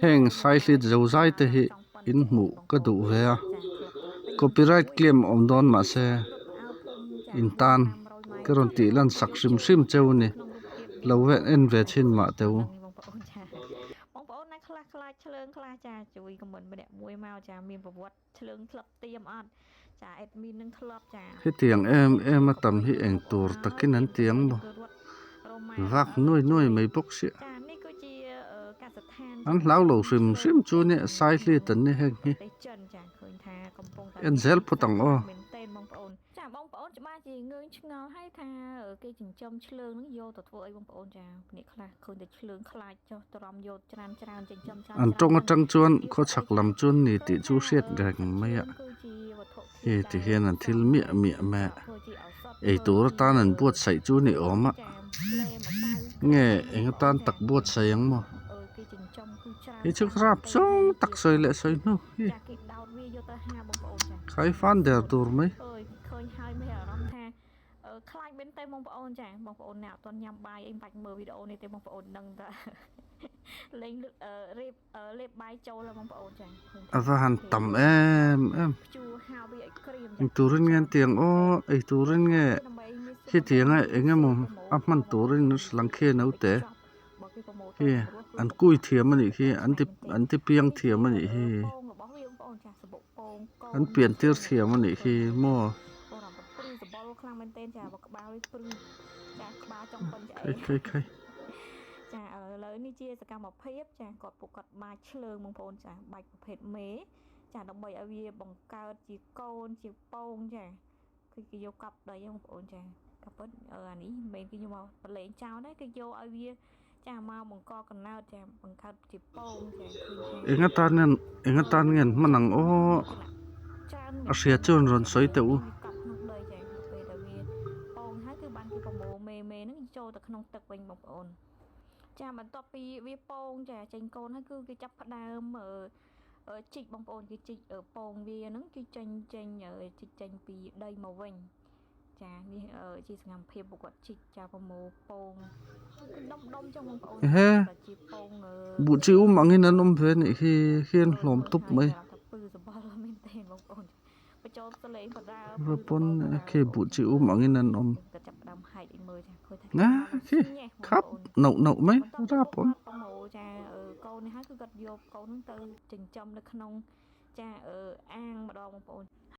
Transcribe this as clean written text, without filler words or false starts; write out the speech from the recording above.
Heng saihlit zozai te hi in hmuh ka duh ve a, copyright claim awm dawn mahse in tan ka rawn tih lan sak hrim hrim cheu a ni, lo en ve chhin mah teh u. Hetiang em em a tam hi eng tur takin an ti ang maw? Vak nuai nuai mai bawk sia. An hlau lo hrim hrim chu nia Saihlit an ni heng hi. En zel phawt ang aw. An tawng atang chuan khawchhak lam chu an ni tih chu hriat reng mai a, hei ti hian an thil miah miah mai a, eitur atan an buatsaih chu ni awm a, nge eng atan tak buatsaih ang maw, hei chu rap zawng tak sawi leh sawi hnu hi khai fan der tur mai. A va han tam em em eng turin nge an ti ang aw ei turin nge khitiang a eng emaw a hman turin lang khi a naute hi an kui thiam a nih khi an ti an ti piang thiam a nih hi an pian tir thiam a nih hi maw. Khai khai khai. Eng atan nge eng atan nge an hman ang aw a hria chuan rawn sawi teh u. Ehe buh chi um angin an awm ve anih hi hian hlawm tup mai va pawn khi buh chi um angin an awm khi khap noh noh mai rap awm.